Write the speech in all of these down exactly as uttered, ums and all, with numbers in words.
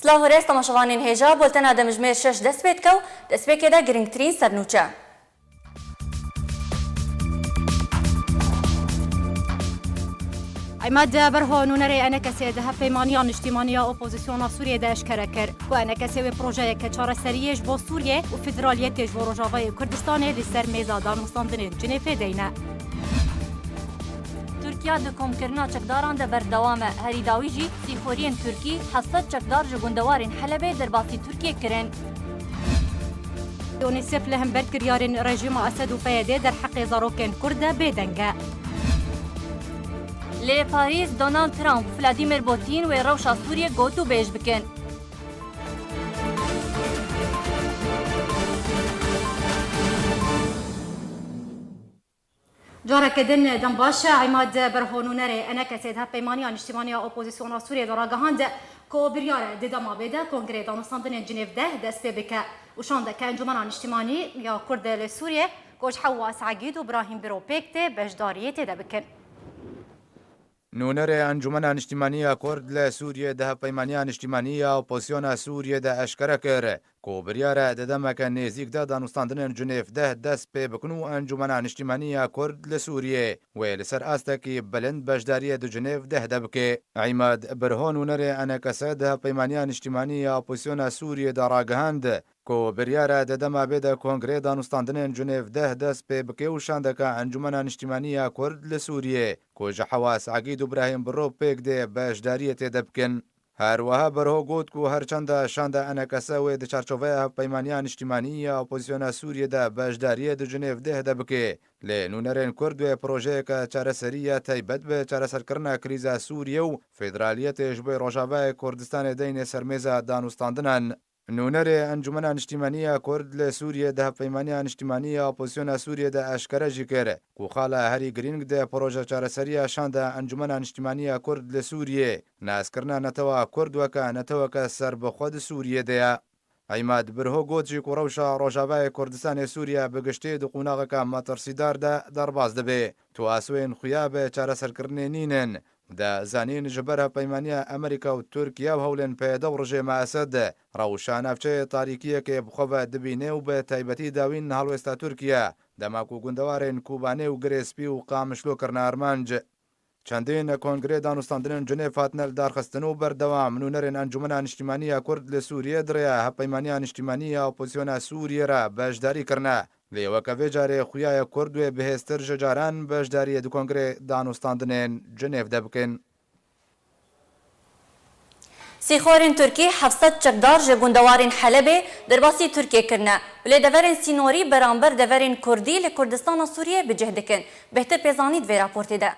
Silav û rêz temaşevanên hêja, bultena demjimêr şeş dest pê dike û destpêkê de girîngtirîn sernûçe. Îmad Berho nûnerê ENKSê di hevpeymaniya niştîmaniya opozisyona Sûriyê de eşkere kir ku ENKSê wê projeyeke çareseriyê ji bo Sûriyê û federaliyetê ji bo Rojavayê Kurdistanê li ser mêza danûstandinên Cinêfê deyne. Tirkiye di komkirina çekdaran de berdewam e. Herî dawî jî sîxoriyên Tirkî heft sed çekdar ji gundewarên Helebê derbasî Tirkiyê kirin. UNICEF li hember kiryarên rejîma Esed û PYD derheqê zarokên Kurd de bêdeng e. Li Parîs, Donald Trump, Vladimir Putin wê rewşa Sûriyê gotûbêj bikin. Careke din dem baş e. Îmad Berho nûnerê ENKSê di hevpeymaniya niştîmaniya opozisyona Sûriyê de ragihand ku biryar e di dema bê de Kongrê Danûstandinên Cinêv deh dest pê bike û şandeke Encûmena Niştîmanî ya Kurd li Sûriyê ku ji Hewas Egîd û Birahîm Biro pêk tê beşdariyê tê de bikin. Nûnerê Encûmena Niştîmanî ya Kurd li Sûriyê di hevpeymaniya niştîmanî ya opozisyona Sûriyê de eşkere kir ku biryar e di demeke nêzîk de danûstandinên Cinêv deh dest pê bikin û Encûmena Niştîmanî ya Kurd li Sûriyê wê li ser astekî bilind beşdariyê di Cinêv deh de bike. Îmad Birho nûnerê ENKS di hevpeymaniya niştîmanî ya opozisyona Sûriyê de ragihand ku biryar e di dema bê de Kongrê Danûstandinên Cinêv deh dest pê bike û şandeke Encûmena Niştîmanî ya Kurd li Sûriyê ku ji Hewas Egîd û Birahîm Biro pêk dê beşdariyê tê de bikin. Her wiha Berho got ku her çenda şanda ENKS wê di çarçoveya hevpeymaniya niştîmanî ya opozisyona Sûriyê de beşdariyê di Cinêv deh de bike, lê nûnerên Kurd wê projeyeke çareserî ya taybet bi çareserkirina krîza Sûriyê û federaliyetê ji bo Rojavayê Kurdistanê deyne ser mêza danûstandinan. Nûnerê Encûmena Niştîmanî ya Kurd li Sûriyê di hevpeymaniya niştîmanî ya opozisyona Sûriyê de eşkere jî kir ku xala herî girîng di proje çareseriya şanda Encûmena Niştîmanî ya Kurd li Sûriyê, naskirina netewa Kurd weke neteweke serbixwe di Sûriyê de ye. Îmad Birho got jî ku rewşa Rojavayê Kurdistanê Sûriye bi giştî di qonaxeke metirsîdar de derbas dibe. Tu asûyên xuya bi çareserkirinê nînin. De zanîn ji ber hevpeymaniya Amerîka û Tirkiye û hewlên PYD û rejêma Esed, rewşa navçeyê tarîkiyekê bi xwe ve dibîne û bi taybetî dawîn helwêsta Tirkiye, dema ku gundewarên Kobanê û Girê Spî û Qamişlo kirine armanc. Çendîn kongrê danûstandinên Cinêv hatine lidarxistin û berdewam nûnerên Encûmena Niştîmanî ya Kurd li Sûriyê di rêya Hevpeymaniya Niştîmanî ya Opozisyona Sûriyê re beşdarî kirine. Lê weke vê carê xuya ye Kurd wê bihêztir ji caran beşdariyê di kongrê danûstandinên Cinêv de bikin. Sîxorên Tirkî heft sed çekdar ji gundewarên Helebê derbasî Tirkiyê kirine û lê deverên sînorî beramber deverên Kurdî li Kurdistana Sûriyê bi cih dikin. Bêhtir pê zanî di vê raportê de.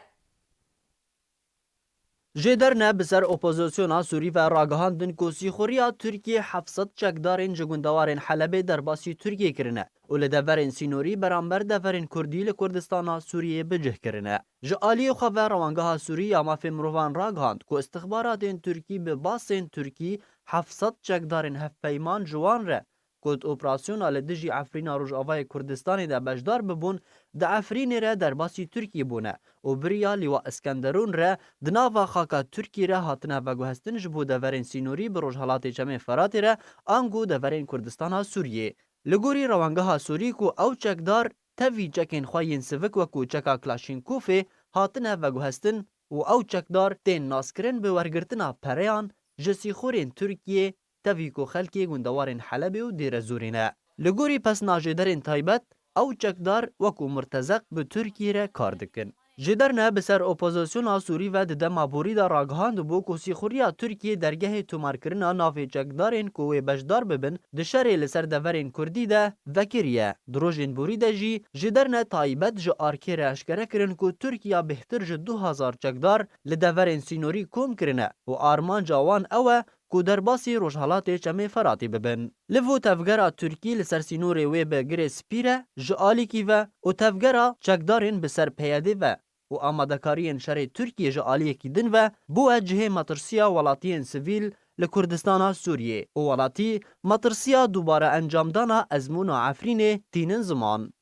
Jêderne bi ser opozisyona Sûrî ve ragihandin ku sîxuriya Tirkiyê heft sed çekdarên ji gundewarên Helebê derbasî Tirkiyê kirine û li deverên sînorî beramber deverên Kurdî li Kurdistana Sûriyê bi cih kirine. Ji aliyê xwe ve Rewangeha Sûrî ya Mafê Mirovan ragihand ku istixbaratên Tirkî bi basên Tirkî heft sed çekdarên hevpeyman ji wan re ku di operasyona li dijî Efrîna Rojavayê Kurdistanê de beşdar bibûn, di Efrînê re derbasî Tirkiyê bûne û bi riya Lîwa Iskenderûn re di nava xaka Tirkiyê re hatine veguhestin ji bo deverên sînorî bi Rojhelatê Çemê Feratê re ango deverên Kurdistana Sûriyê. Li gorî Rewangeha Sûrî ku ew çekdar tevî çekên xwe yên sivik wekû çeka Klaşînkofê hatine veguhestin û ew çekdar tên naskirin bi wergirtina pereyan ji sîxurên Tirkiyê, tevî ku xelkê gundewarên Helebê û Dêrezorê ne. Li gorî pesna jêderên taybet, ew çekdar wekû murtezeq bi Tirkiyê re kar dikin. Jêderne bi ser opozisyona Sûrî ve di dema borî de ragihandibû ku sîxuriya Tirkiyê dergehê tomarkirina navê çekdarên ku wê beşdar bibin di şerê li ser deverên Kurdî de vekiriye. Di rojên borî de jî jêderne taybet ji arkê re eşkere kirin ku Tirkiya bêhtir ji du hezar çekdar li deverên sînorî kom kirine û armanca wan ew e ku derbasî Rojhelatê Çemê Feratê bibin. Liv û tevgera Tirkî li ser sînorê wê bi Girê Spî re ji alîkî ve û tevgera çekdarên bi ser PYDê ve û amadekariyên şerê Tirkiyê ji aliyekî din ve bûye cihê metirsiya welatiyên sivîl li Kurdistana Sûriyê û welatî metirsiya dubare encamdana ezmûna Efrînê tînin ziman.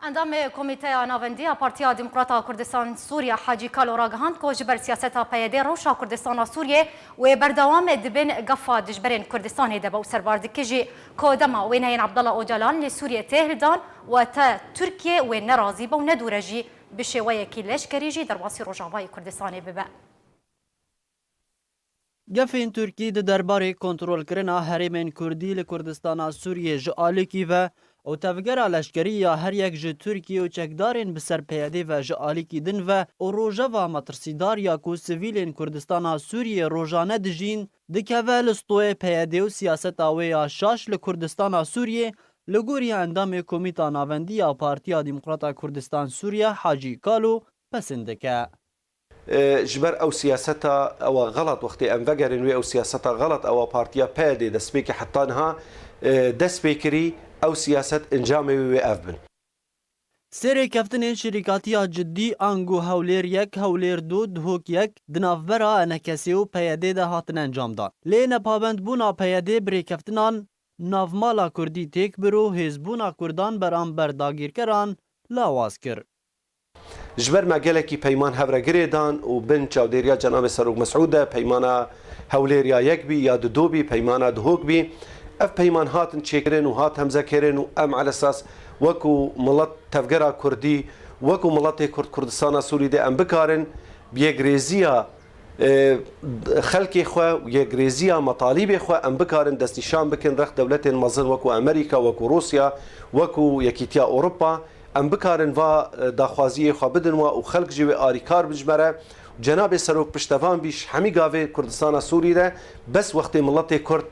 Endamê Komîteya Navendî ya Partiya Demokrata Kurdistan Sûriye Hacî Kalo ragihand ku ji ber siyaseta P Y D rewşa Kurdistana Sûriyê wê berdewam dibin gefa dijberên Kurdistanê de be û serbar dike jî ku dema wêneyên Abdullah Ocalan li Sûriyê tê hildan, wate Tirkiye wê nerazî be û nedûre jî bi şêweyekî leşkerî jî derbasî Rojavayê Kurdistanê bibe. Gefên Tirkî di derbarê kontrolkirina herêmên Kurdî li Kurdistana Sûriyê ji alîkî ve û tevgera leşkerî ya her yek ji Tirkî û çekdarên bi ser P Y D ve ji alîkî din ve û rojeva metirsîdar ya ku sivîlên Kurdistana Sûriyê rojane dijîn, dikeve li stoyê P Y D û siyaseta wê ya şaş li Kurdistana Sûriyê, li gorî endamê Komîta Navendî ya Partiya Demokrata Kurdistan Sûriye Hacî Kalo pesin dike. E, ji ber ew siyaseta ewa xelat, wextê em vegerin wê ew siyaseta xelat ewa partiya P Y D destpêkê heta niha, e, dest pê kirî, ew siyaset encamê wê wê ev bin. Sê rêkeftinên şirîkatiya cidî ango Hewlêr yek, Hewlêr du, Duhok yek di navbera E N K S ê û P Y D de hatin encamdan. Lê nepabendbûna P Y D bi rêkeftinan navmala Kurdî têk bir û hêzbûna Kurdan beramber dagîrkeran lawaz kir. Ji ber me gelekî peyman hev re girê dan û bin çavdêriya Cenabê Serok Mesûd de peymana Hewlêr ya yek bî ya di du bî, peymana Duhok bî. Ev peyman hatin çêkirin û hat hemzekirin û em elesas wekû milet tevgera Kurdî, wekû miletê Kurd Kurdistana Sûrî de em bikarin bi yekrêziya e, xelkê xwe û yekrêziya metalîbê xwe em bikarin destnîşan bikin rex dewletên mezin wekû Amerîka, wekû Rûsya, wekû Yekîtiya Ewropa. Em bikarin va, e, daxwaziyê xwe bidin we û xelk jî wê arîkar bin ji me re. Cenabê Serok piştevan bî ji hemî gavê Kurdistana Sûrî re bes wextê miletê Kurd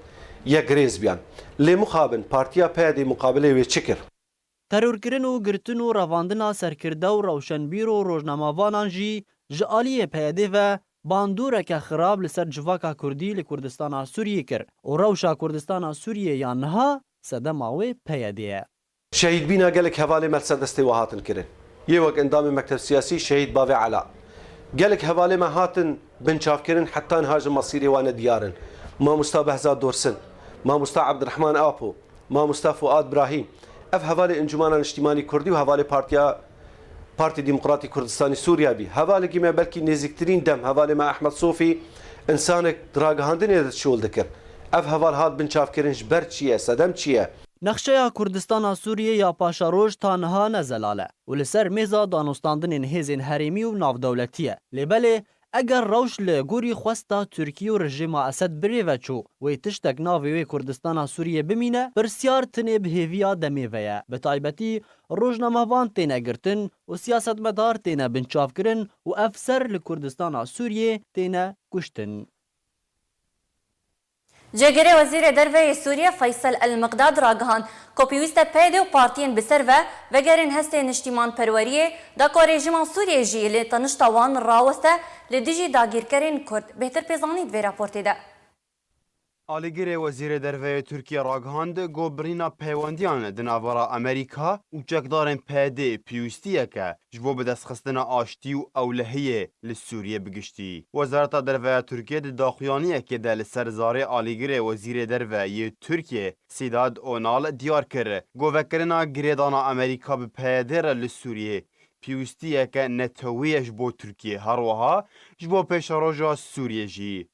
yekrêz biyan. Lê mixabin Partiya P Y D muqabilê wê çi kir? Terorkirin û girtin û revandina serkirde û rewşenbîr û rojnamavanan jî ji aliyê P Y D ve bandoreke xirab li ser civaka Kurdî li Kurdistana Sûriyê kir û rewşa Kurdistana Sûriyê ya niha sedema wê P Y D ye. Şehîdbîna gelek hevalê me li ser destê we hatin kirin. Yê wek endamê Mekteb Siyasî Şehîd Bavê Ela. Gelek hevalê me hatin binçavkirin heta niha ji mesîrê wan nediyar in. Mamosta Behzad Dorsin, Mamosta Abdirehman Apo, Mamosta Fuad Brahîm. Ev hevalê Encûmena Niştîmanî Kurdî û hevalê Partiya, Partî Demokratî Kurdistanî Sûriya bî. Hevalekî me belkî nêzîktirîn dem, hevalê me Ehmed Sofî, însanek di ragihandinê de şol dikir. Ev heval hat binçavkirin ji ber çi ye, sedem çi ye? Nexşeya Kurdistana Sûriyê ya paşeroj ta niha ne zelal e û li ser mêza danûstandinên hêzên herêmî û navdewletî ye. Lê belê, eger rewş li gorî xwesta Tirkî û rejîma Esed bi rê ve çû, wê tiştek navê wê Kurdistana Sûriyê bimîne, pirsyar tinê bi hêviya demê ve ye. Bi taybetî, rojnamevan têne girtin û siyasetmedar têne binçavkirin û efser li Kurdistana Sûriyê têne kuştin. Cêgirê Wezîrê Derve yê Sûriye Feysel El Miqdad ragihand ku pêwîst e P Y D û partiyên bi ser ve vegerên hestê niştîmanperweriyê, da ku rejîma Sûriyê jî li tenişta wan raweste li dijî dagîrkerên Kurd. Bêhtir pê zanîn di vê raportê de. Alîgirê Wezîrê Derve yê Tirkiye ragihand ku birîna peywendiyan di navbera Amerîka û çekdarên P Y D pêwîstiyek e ji bo bidestxistina aştî û ewlehiyê li Sûriyê bi giştî. Wezareta Derve ya Tirkiye di daxuyaniyekê de li ser zarê alîgirê Wezîrê Derve yê Tirkiye Sedat Onal diyar kir, ku vekirina girêdana Amerîka bi P Y D re li Sûriyê pêwîstiyeke netewî ye ji bo Tirkiye, her wiha ji bo pêşeroja Sûriyê jî.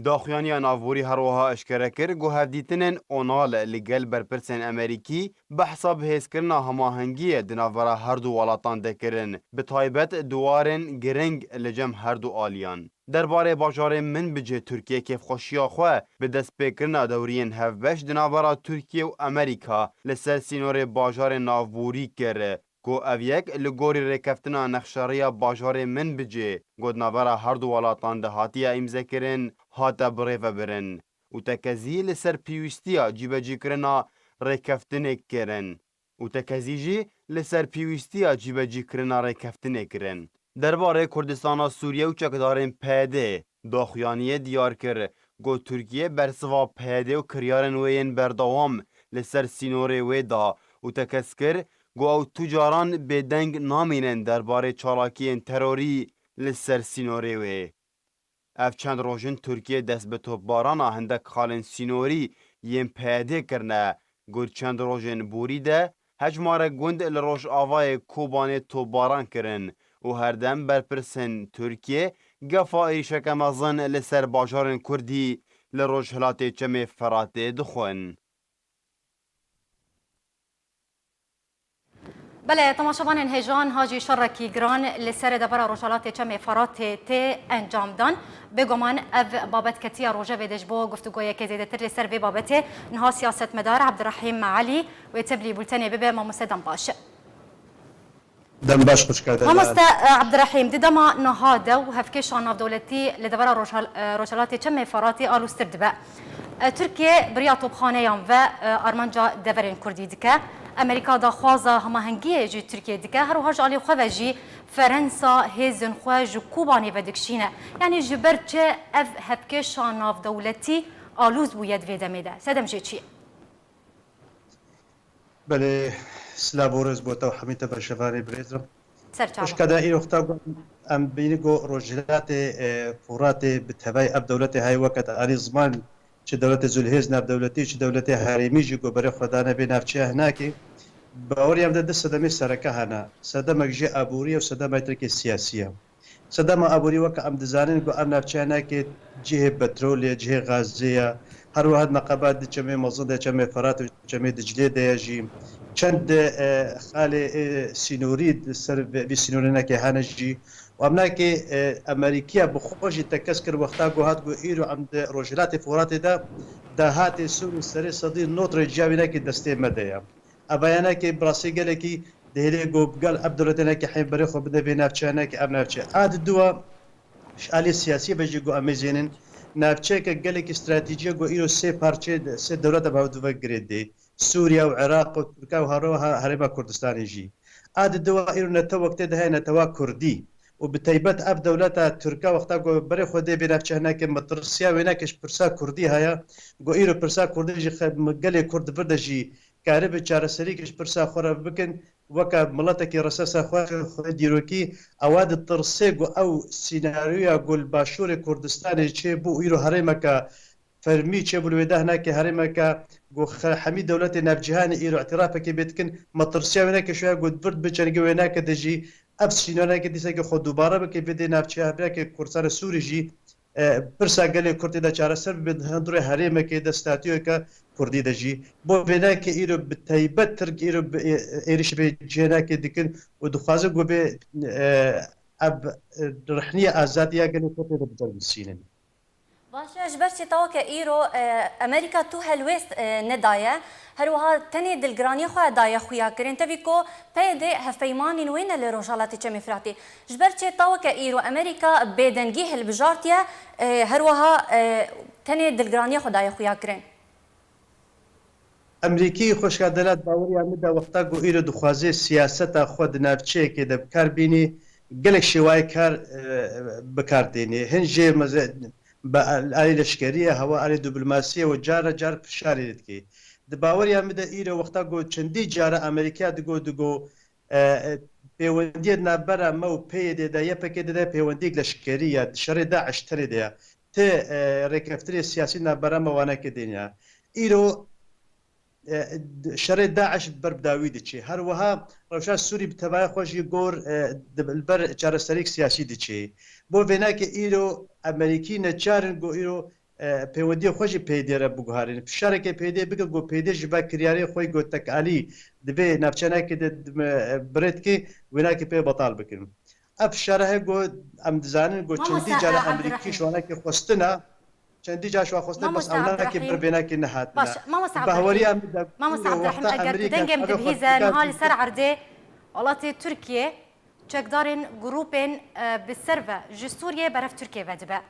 Daxuyaniya navborî her wiha eşkere kir ku hevdîtinên Onal li gel berpirsên Amerîkî behsa bihêzkirina hemahengiyê di navbera her du welatan de kirin, bi taybet di warên giring li cem her du aliyan. Derbarê bajarê Minbicê Tirkiye kêfxweşiya xwe bi destpêkirina dewriyên hevbeş di navbera Tirkiye û Amerîka li ser sînorê bajarê navborî kir. Ku ev yek li gorî rêkeftina nexşeriya bajarê Minbicê, ku di navbera her du welatan de hatiye îmzekirin, hate birêvebirin û tekezî li ser pêwîstiya cîbecîkirina rêkeftinê kirin û tekezî jî li ser pêwîstiya cîbecîkirina rêkeftinê kirin. Derbarê Kurdistana Sûriye û çekdarên P Y D, daxuyaniyê diyar kir ku Tirkiye bersiva P Y D û kiryarên wê yên berdewam li ser sînorê wê da û tekez kir ku ew tu caran bêdeng namînin derbarê çalakiyên terorî li ser sînorê wê. Ev çend roj in Tirkiye dest bi topbarana hindek xalên sînorî yên P Y D kirine. Got çend rojên borî de hejmarek gund li rojavayê Kobanê topbaran kirin û herdem berpirsên Tirkiyê gefa êrîşeke mezin li ser bajarên Kurdî li rojhilatê Çemê Feratê dixwin. Belê, temaşevanên hêja, niha jî şerekî giran li ser devera rojhilatê Çemê Feratê tê encamdan. Bêguman ev babet ketiye rojevê de ji bo guftûgoyekê zêdetir li ser vê babetê niha siyasetmedar Ebdirehîm Elî wê teblî bultenê bibe. Mamoste, dem baş. Dem baş xwişka Delal. Mamoste, e, Ebdirehîm, di dema niha de û hevkêşa navdewletî li devera rojhal-, e, rojhilatê Çemê Feratê aloztir dibe. E, Tirkiye biriya topxaneyan ve, e, armanca deverên Kurdî dike. Amerîka daxwaza hemahengiyê ji Tirkiye dike. Her wiha ji alî xwe ve jî Ferensa hêzên xwe ji Kobanê vedikişîne. Yanî ji ber çi ev hevkêşa navdewletî aloz bûye di vê demê de? Sedem jê çi ye? Belê, silav û rêz bo te û hemî te beşevanê birêzim. Ser çava. Xwişka de îro wexta ku em bînî ku Rojhilatê, e, Furatê bi tevayî ev dewletê heye weke te anî ziman, çi dewletê zûlhêz navdewletî, çi dewletê herêmî jî ku berê xwe dane vê navçeya hinakê. Bawerî em de du sedemê sereke hene. Sedemek jê aborî ye û sedemek trekê siyasî ye. Sedema aborî weke em dizanin ku ev navçeya hinakê cihê petrolê ye, cihê gazê ye. Her wiha di neqeba di çemê mezin de, çemê Ferat û çemê Diclê de ye jî. Çend, e, xalê, e, sînorî di ser vê, vî sînorê hinekê hene jî. Û em nakê, e, Amerîkiya bi xwe jî tekez kir wexta ku hat ku îro em di Rojhilatê Furatê de dahatê Sûrî serê sedî nod rê ciya wî hinekê destê me de ye. Ev yanekê bi rastî gelekî dihêlê ku gel ev dewletê hinekê heyî berê xwe bide vê navçeya hinekê ev navçe. A di dua ji alî siyasî ve jî ku em ê zênin navçeyeke gelekî stratejî ye ku îro sê parçe, sê dewleta bi hev du ve girê dê. Sûriye û Iraq û Tirka û haro-, ha-, Herêma Kurdistanê jî. A di dua îro netew wek tê de heye netewa Kurdî. Û bi teybet ev dewleta Tirka wexta ku berê xwe dê vê navçe hinekê metirsiya wênekê ji pirsa Kurdî heye, ku îro pirsa Kurdî jî xe-, gelê Kurd di vir de jî karibe çareserî ji pirsa xwe re bikin, weke miletekî resesa xwe, xwe dîrokî, ewa ditirsê ku ew sînaryoya ku li Başûrê Kurdistanê çêbû, îro herêmeke fermî çêbû li wê de hinekê herêmeke ku xe-, hemî dewletê navcîhanê îro îtirafekê pê dikin, metirsiya wênekê şoya ku di vir biçe li wêneke de jî ev sînaryoyeke dîsekê xwe dubare bike, vê dê navçeya hevrêyeke Kurdistanê Sûrî jî e, pirsa gelê Kurd tê de çareser bibe, di hundirê herêmekê de statûyeke Kurdî de jî. Bo vênekê îro bi teybet Tirk îro bi, e, êrîş vê cihênekê dikin û dixwazin ku vê, e, ev, e, rihniye azadiya gelê Kurd tê de bi cer bisînin. Baş e, ji ber çi taweke îro, e, Amerîka tu helwêst, e, nedaye, her wiha tenê dilgiraniya xwe daye xuya kirin. Tevî ku P Y D hevpeymanên wê ne li Rojhelatê Çemê Firatê. Ji ber çi taweke îro Amerîka bêdengî hilbijartiye, e, her wiha, e, tenê dilgiraniya xwe daye xuya kirin. Amerîkî xwişka Delat baweriya min de wexta ku îro dixwaze siyaseta xwe di navçeyekê de bi kar bînî, gelek şêwayê kar, e, bi kar tênê. Hin jê meze-, bi alî leşkerî ye, hewa alî diplomasî ye û cara car fişarê lê dike. Di baweriya min de îro wexta ku çendî cara Amerîkaya digo, digo, e, e, pêwendiyê navbera me û P Y D de, Y P G de, de pêwendiyek leşkerî ye, di şerê DAIŞ tenê de ye. Ti, e, rêkeftinê siyasî navbera me wane kê dêne. Îro, e, d-, şerê DAIŞ ber bi dawî diçe. Her wiha rewşa Sûrî bi tevaya xwe jî gor, e, di, li ber çareseriyek siyasî diçe. Bo vênekê îro Amerîkî neçar in ku îro e, pêwendiya xwe jî P Y D re biguherînin. Fişarekê P Y D bikin ku P Y D ji vê kiryarê xwe ku tekalî di vê navçenekê de, e, birêt ke wênakê pê betal bikin. Ev fişare heye ku em dizanin ku çendî cara Amerîkî ji wanekê xwestina, çendî cara ji wan xwestina, bes ew nekê ber vênekê nehatine. Bi haweriya min de, wexta Amerîka dengê min dibihîze, niha li ser erdê welatê Tirkiye çekdarên grûpên, e, bi ser ve ji Sûriyê berev Tirkiyê ve dibe.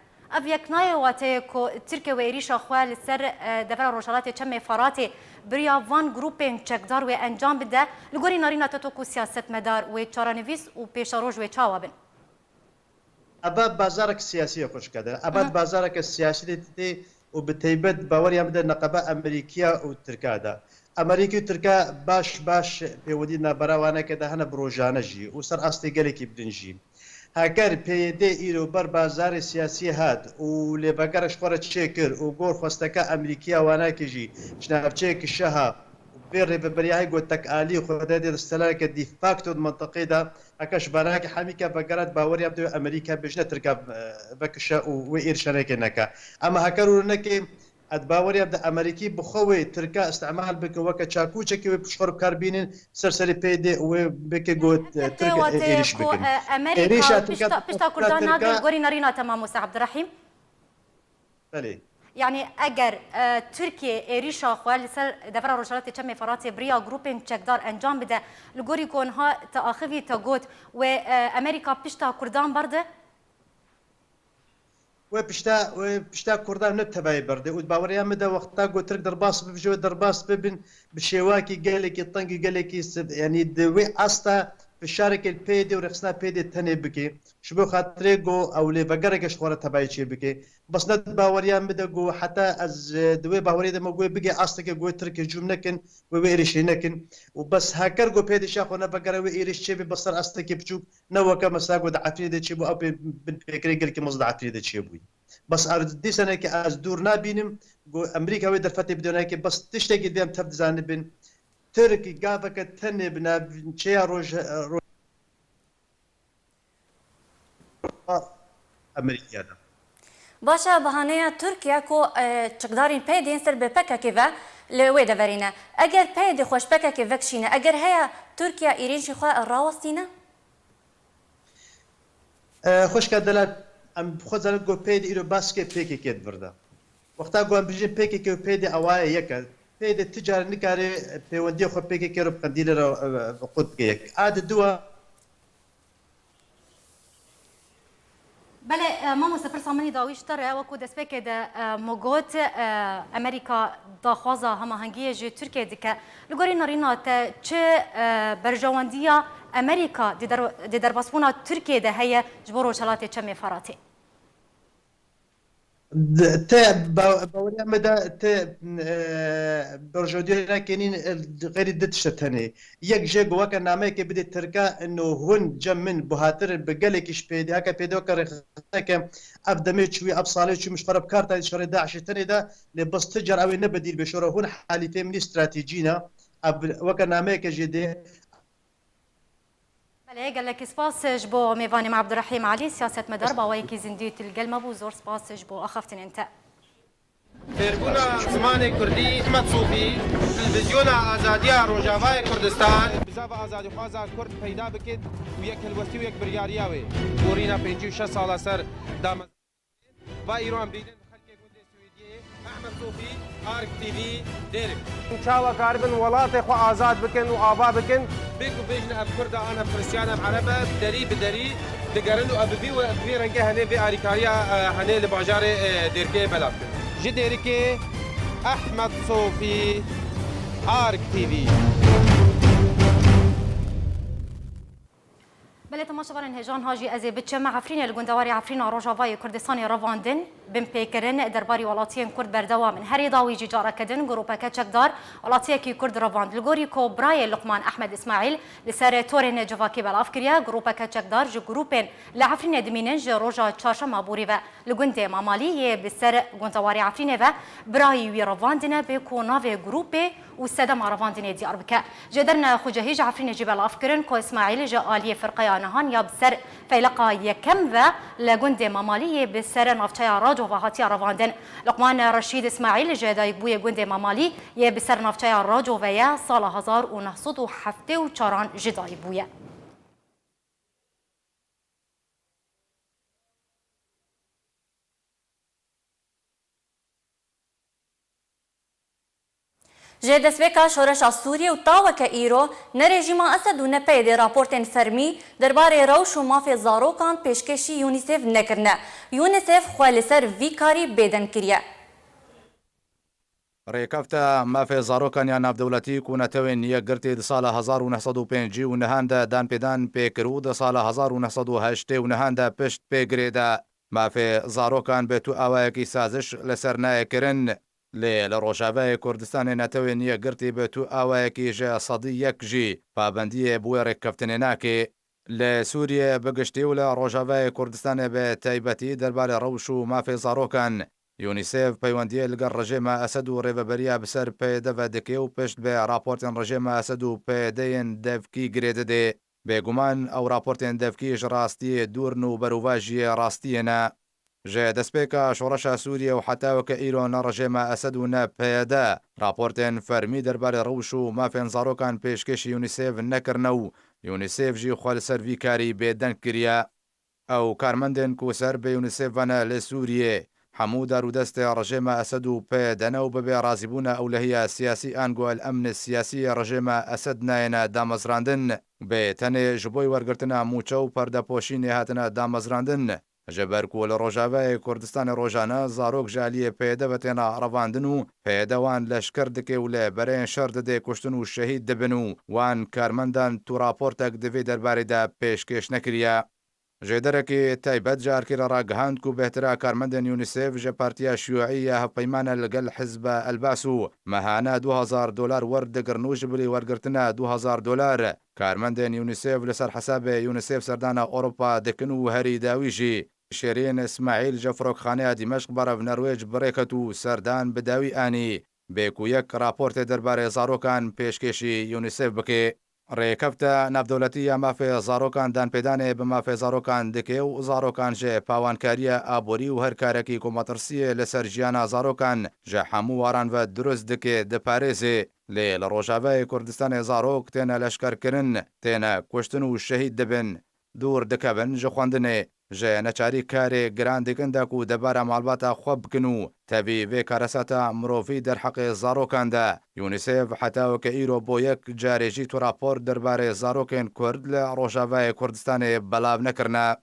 Ev yek nayê wateyê ku Tirkiye wê êrîşa xwe li ser, e, devera Rojhelatê Çemê Feratê bi riya van grûpên çekdar wê encam bide. Li gorî narîna te to ku siyasetmedar wê çarenivîs û pêşeroj wê çawa bin? Eva bazarek siyasî ye xwişka de. Eva bazareke siyasî de tê û bi teybet baweriya min de neqeba Amerîkiya û Tirka de. Amerîkî û Tirka baş baş pêwendî navbera waneke de hene bi rojane jî û ser astê gelekî bilind jî. Heger P Y D îro ber bazarê siyasî hat û lêvegerek ji xwe re çêkir û gor xwesteke Amerîkiya waneke jî ji navçeyeke şeha vê rêveberiya heye ku tekalî xwe dê di selaneke de facto di mintaqê de, heke ji barakê hemî ke vegere, di baweriya min de wê Amerîka bêjine Tirka, e, vekişe û wê êrişanekê neke. Ema heke rûnekê, ez di baweriya min de Amerîkî bi xwe wê Tirka îstimal bike weke çakûçekê, wê pişt xwe re bi kar bînin, ser serê pê dê û wê bike ku, e, Tirk, e, êrîş ku, bikin. E, Amerîka Êrîşa Tirka pişta, pişta Kurdan nagir, gorî nerîna te mamoste Abdurrahîm. Belê. Yanî eger, e, Tirkiye êrîşa xwe li ser devera Rojhilatê Çemê Feratê bi riya grûpên çekdar encam bide, li gorî ku niha te axivî te got, wê, e, Amerîka pişta Kurdan berde? Wê pişta, wê pişta Kurdan ne tevayê berde. Û di baweriya min de wexta ku Tirk derbas bibin, ji wê derbas bibin, bi şêwakî gelekî teng û gelekî s-, yanî di wê asta fişarekê li pê dê û rêxistina pê dê tenê bike. Ji bo xatirê ku ew lê vegereke ji xwe re tevayê çê bike. Bes ne di baweriya min de ku heta ez, e, di wê baweriyê de me ku wê bigê asteke ku wê Tirk hicûm nekin, wê wê êrişê nekin. Û bes heker ku pê dê şa xwe ne vegere wê êriş çê bê, bes ser astekê biçûk, ne weke mesela ku di Efrînê de çêbû, ew pê bin pêkirê gelkî mezin di Efrînê de çêbûyî. Bes ev dîsaneke ez dûr nabînim ku Amerîka wê derfetê bide, neke bes tiştekî dê em tev dizanibin. Tirk gaveke tenê bi navçeya roj-, roj-, Amerîkaya de. Baş e, bahaneya Tirkiye ku, e, çekdarên pê dê yên ser bi P K K ve li wê deverê ne. Eger P Y D xwe ji P K K vekişîne, eger heye Tirkiye êrîşê xwe rawestîne? E, xwişka delal, em bi xwe zanin ku P Y D îro baskê P K K dibirde. Wexta ku em bijîn P K K û P Y D ewaye yek e. P Y D ti carî nikare pêwendiya xwe P K K re bi qendîlê re, e, qut bike yek. A di dua. Belê, e, mamoste, pirsa min î dawî ji te re, wekû destpêkê de, e, min got, e, Amerîka daxwaza hemahengiyê ji Tirkiyê dike. Li gorî nerîna te çi, e, berjewendiya Amerîka di der-, di derbasbûna Tirkiyê de heye ji bo Rojhelatê Çemê Feratê? Di-, te ba-, baweriya me de te, e, berjewendiyê nekenîn, e, xeyrî di tişte tenê. Yek jê ku weke nameyekê bidê Tirka, ino hûn cem min buhatir in bi gelekî ji pê dê, heke pê dê weke rêxistineke ev demê çûyî, ev salê çûyî, min ji xwe re bi kar tayî şerê DAIŞê tenê de, lê bes ti car ew ê ne bedîl bê, şora hûn halîfê min î stratejî ne. Ev weke nameyeke jê dê. Belê, gelekî spas ji bo mêvanê me Abdurrahîm Alî, siyasetmedar, bi awayekî zindî tu li gel me bû. Zor spas ji bo axaftinên te. Fêrbûna zimanê kurdî, Ehmed Sofî, Televîzyona Azadiya Rojavayê Kurdistan. Bizava azadîxwaza kurd peyda bikit û yek helwestî û yek biryariya wê. Gorîna pêncî û şeş sala ser dame- Va îro em dînin xelkê gundê Swêdiyê, Ehmed Sofî, Ark T V, Dêrik. Çawa karibin welatê xwe azad bikin û ava bikin? Bê ku bêjin ev Kurd e, an ev Xristiyan e, ev Ereb e, bi derî bi derî digerin û ev bi vî we-, bi vî rengê henê vê alîkariya, e, henê li bajarê, e, Dêrikê belav kir. Ji Dêrikê, Ehmed Sofî, Ark T V. Belê, temaşevanên hêja, niha jî ez ê biçim Efrînê. Li gundewarê Efrîna Rojavayê Kurdistanê revandin, binpêkirin derbarî welatiyên Kurd berdewam in. Herî dawî jî careke din grûpeke çekdar welatiyekî Kurd revand. Li gorî ku birayê Luqman Ehmed Îsmaîl li ser torên civakî belav kiriye, grûpeke çekdar ji grûpên li Efrînê dimînin ji roja çarşema borî ve li gundê Mamalî yê bi ser gundewarê Efrînê ve birayî wî revandine, bê ku navê grûpê û sedema revandinê diyar bike. Ji derine Xucehî ji Efrînê jî belav kirin ku Îsmaîl ji aliyê firqeya nihan ya bi ser feyleqa yekem ve li gundê Mamalî yê bi ser navçeya Racova hatiye revandin. Luqman Reşîd Îsmaîl ji dayikbûyê gundê Mamalî yê bi ser navçeya Racove ye, sala hezar û neh sed û heftê û çaran ji dayik bûye. Ji destpêka şoreşa Sûriyê û ta weke îro, ne rejîma Esed û ne P Y D raportên fermî derbarê rewş û mafê zarokan pêşkêşî UNICEF nekirine. UNICEF xwe li ser vî karî bêdeng kiriye. Rêkefta mafê zarokan ya navdewletî ku Netewên Yekgirtî di sala hezar û neh sed û pêncî û nehan de danpêdan pê kir û di sala hezar û neh sed û heştê û nehan de pişt pê girê de, mafê zarokan bi tu awayekî saziş li ser nayê kirin. Lê li Rojavayê Kurdistanê Netewên Yekgirtî bi tu awayekî ji sedî yek jî pabendiyê bi wê rêkeftinê nake. Li Sûriyê bi giştî û li Rojavayê Kurdistanê bi taybetî derbarê rewş û mafê zarokan UNICEF peywendiyê li gel rejêma Esed û rêveberiya bi ser P Y D ve dike û pişt bi raportên rejêma Esed û P Y D yên devkî girê dide. Bêguman ew raportên devkî ji rastiyê dûr in û berovajiyê rastiyê ne. Ji destpêka şoreşa Sûriyê û heta weke îro ne rejêma Esed û ne P Y D raportên fermî derbarê rewş û mafên zarokan pêşkêşî UNICEF nekirine û UNICEF jî xwe li ser vî karî bêdeng kiriye. Ew karmendên ku ser bi UNICEF ve ne li Sûriyê, hemû dar û destê rejêma Esed û P Y D ne û bi bê razîbûna ewlehiya siyasî ango el emni siyasî yê rejêma Esed nayêne damezrandin, bi tenê ji bo wergirtina mûçe û perdepoşînê hatine damezrandin. Ji ber ku li Rojavayê Kurdistanê rojane zarok ji aliyê P Y D ve têne revandin û P Y D wan leşker dike û li bereyên şer didê kuştin û şehîd dibin û wan karmendan tu raportek di vê derbarê de pêşkêş nekiriye. Jêderekî taybet ji Arkê re ragihand ku bêhtira karmendên UNICEF ji partiya şiyûî ya hevpeyman e li gel Hizba El Baas û mehane du hezar dolar wer digirin û ji bilî wergirtina du hezar dolar karmendên UNICEF li ser hesabê UNICEF serdana Ewropa dikin û herî dawî jî Şêrîn Îsmaîl ji Firokxaneya Dîmeşq berev Nerwêc bi rê ket û serdan bi dawî anî bê ku yek raportê derbarê zarokan pêşkêşî UNICEF bike. Rêkefta navdewletî ya mafê zarokan danpêdanê bi mafê zarokan dike û zarokan ji pawankariya aborî û her karekî ku metirsiyê li ser jiyana zarokan ji hemû waran ve dirust dike diparêze. Lê li Rojavayê Kurdistanê zarok têne leşkerkirin, têne kuştin û şehîd dibin. Dûr dikevin ji xwendinê, ji neçarî karê giran dikin de ku debara malbata xwe bikin û tevî vê karesata mirovî derheqê zarokan de. UNICEF heta weke îro bo yek carê jî tu rapor derbarê zarokên Kurd li Rojavayê Kurdistanê belav nekirine.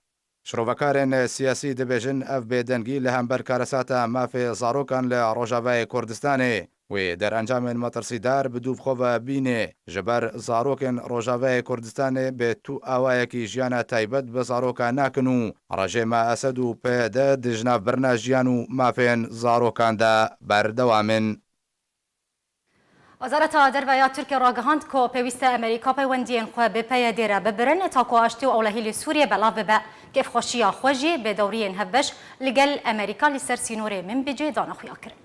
Şirovekarên siyasî dibêjin ev bêdengî li hember karesata mafê zarokan li Rojavayê Kurdistanê. Wê derencamên metirsîdar bi dûv xwe ve bînê, ji ber zarokên Rojavayê Kurdistanê bi tu awayekî jiyana taybet bi zarokan nakin û rejêma Esed û P Y D di ji nav birina jiyan û mafên zarokan de berdewam in. Wezareta Derve ya Tirkiyê ragihand ku pêwîst e Amerîka peywendiyên xwe bi P Y D re bibirin, ta ku aştî û ewlehî li Sûriyê belav bibe. Kêfxweşiya xwe jî bi dewriyên hevbeş li gel Amerîka li ser sînorê Minbicê dane xuya kirin.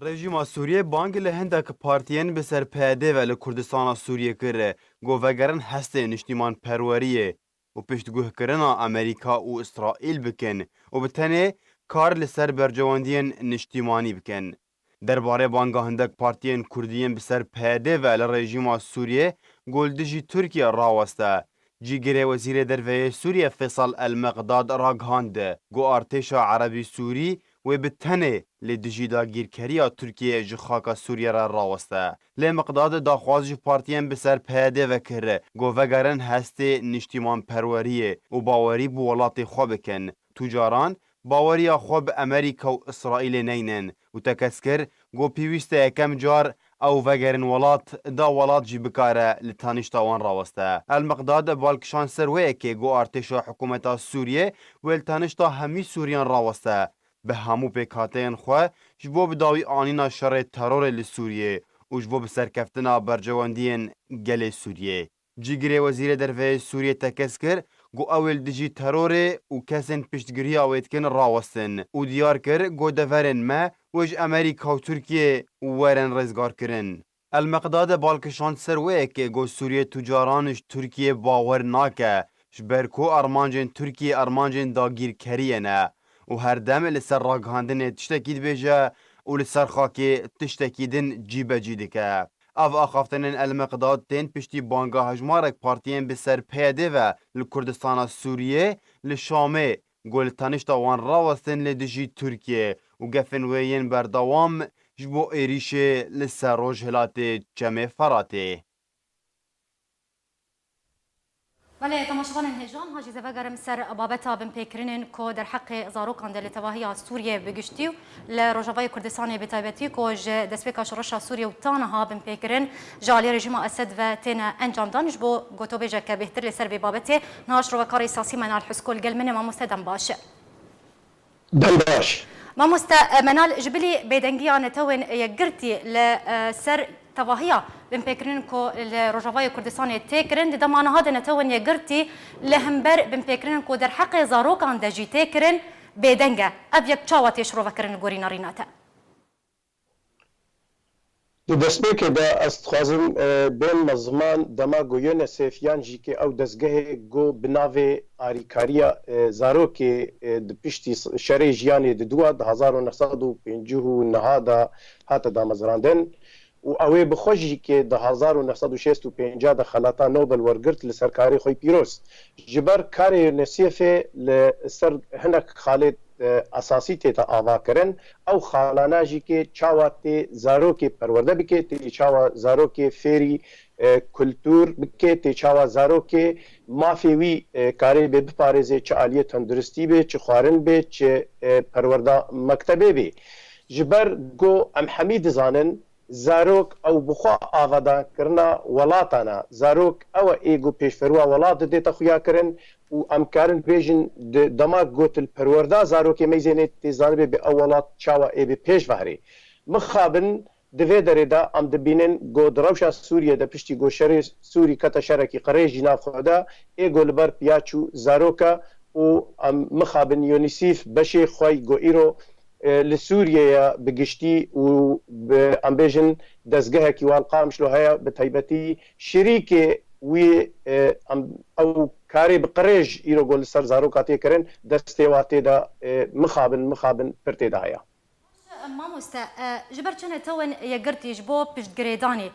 Rejîma Sûriyê bang li hindek partiyên bi ser P Y D ve li Kurdistana Sûriyê kir, ku vegerin hestê niştîmanperweriyê û piştguhkirina Amerîka û Îsraîl bikin û bi tenê kar li ser berjewendiyên niştîmanî bikin. Derbarê banga hindek partiyên Kurdî yên bi ser P Y D ve li rejîma Sûriyê ku li dijî Tirkiye raweste, Cîgirê Wezîrê Derve yê Sûriyê Feysal El Meqdad ragihand ku artêşa Erebî Sûrî wê bi tenê li dijî dagîrkeriya Tirkiyeyê ji xaka Sûriyê re raweste. Lê Meqdad daxwaz ji partiyên bi ser P Y D ve kir ku vegerin hestê niştîmanperweriyê û bawerî bi welatê xwe bikin. Tu caran baweriya xwe bi Amerîka û Îsraîlê neynin û tekez kir ku pêwîst e yekem car ew vegerin welat, da welat jî bikare li tanişta wan raweste. El Miqdad bal kişand ser wê yekê ku artêşa hikûmeta Sûriyê wê li tanişta hemî Sûriyan raweste, bi hemû pêkhateyên xwe ji bo bi dawî anîna şerê terorê li Sûriyê û ji bo bi serkeftina berjewendiyên gelê Sûriyê. Cîgirê Wezîrê Derve yê Sûriyê tekez kir ku ew ê li dijî terorê û kesên piştgiriya wê dikin rawestin û diyar kir ku deverên me wê ji Amerîka û Tirkiyê werin rêzgarkirin. El Meqdad bal kişand ser wê yekê ku Sûriyê tu caran ji Tirkiyê bawer nake, ji ber ku armancên Tirkiyê armancên dagîrkeriyê ne û her dem li ser ragihandinê tiştekî dibêje û li ser xakê tiştekî din cîbecî dike. Ev axaftinên El Miqdad tên piştî banga hejmarek partiyên bi ser P Y D ve li Kurdistana Sûriyê, li Şamê, ku li tenişta wan rawestin li dijî Tirkiyê û gefên wê yên berdewam ji bo êrîşê li ser rojhilatê Çemê Feratê. Belê, temaşevanên hêja, niha jî ez ê vegerim ser babeta binpêkirinên ku derheqê zarokan de li tevahiya Sûriyê bi giştî û li Rojavayê Kurdistanê bi taybetî ku ji destpêka şoreşa Sûriyê û ta niha binpêkirin ji aliyê rejîma Esed ve têne encamdan. Ji bo gotobêjeke bêhtir li ser vê babetê, niha şirovekarê siyasî Menal Husko li gel min e. Mamoste, dem baş. Dem baş. Mamoste, e, Menal, ji bilî bêdengiya Netewên Yekgirtî li, e, ser tevahiya binpêkirinên ku li Rojavayê Kurdistanê tê kirin, di dema niha de Netewên Yekgirtî li hember binpêkirinên ku derheqê zarokan de jî tê kirin, bêdeng e. Ev yek çawa tê şirovekirin li gorî nerîna te? Di destpêkê de ez dixwazim bênme ziman dema ku UNICEF yan jî kê ew dezgehê ku bi navê Arîkariya Zarokê di piştî şerê jiyanê diduwa di hezar û neh sed û pêncî û neh de hate damezrandin û ew ê bi xwe jî kê di hezar û neh sed û şêst û pênc de xelata Nobel wergirt li ser karê xwe pîroz. Ji ber karê UNICEFê li ser hinek xalê esasî tête avakirin. Ew xalana jî kê çawa tê zarokê perwerde bike, tê çawa zarokê fêrî kultur bike, tê çawa zarokê mafê wî karê bê biparêzê, çi aliyê tenduristî bê, çi xwarin bê, çi perwerda mektebê bê. Ji ber ku em hemî dizanin, zarok ew bi xwe avadanekirina welatan e. Zarok ew e ê ku pêşveruwa welat didête xuyakirin û em karin bêjin di dema ku tu li perwerda zarokê meyzênê tê zanibê bi ew welat çawa ê bi pêş ve herê. Mixabin di vê derê de em dibînin ku di rewşa Sûriyê de piştî ku şerê Sûrî kete şerekî qirêj jî nav xwe de ê ku li ber piya çû zarok e û em mixabin UNICEF beşê xwe ku îro li Sûriyeyê bi giştî û bi em bêjin dezgehekî wan Qamişlo heye, bi taybetî şirîkê wî em ew karê bi qirêj îro ku li ser zaroka tê kirin, destê wa tê de mixabin, mixabin pir tê de heye. Mamoste, ji ber çi netewên yekgirtî ji bo piştgirêdanê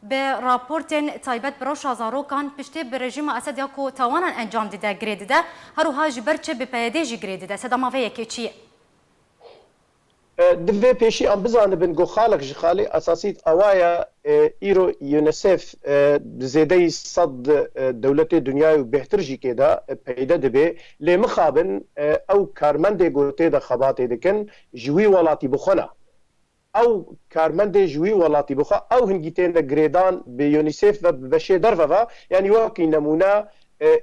bi raportên taybet bi rewşa zarokan piştê bi rejîma Esed ya ku tawanan encam dide girê dide, her wiha ji ber çi bi PYDê jî girê dide? Sedema vê yekê çi ye? Divê pêşî em bizanibin ku xalek ji xalê esasî ewa ye, îro UNICEF bi zêdeyî sed dewletê dinyayê û bêhtir jî kê de peyde dibe, lê mixabin ew karmendê ku tê de xebatê dikin ji wî welatî bi xwe ne. Ew karmendê ji wî welatî bi xwe ew hingî têne girêdan bi UNICEF ve bi beşê derve ve, yanî wekî nemûne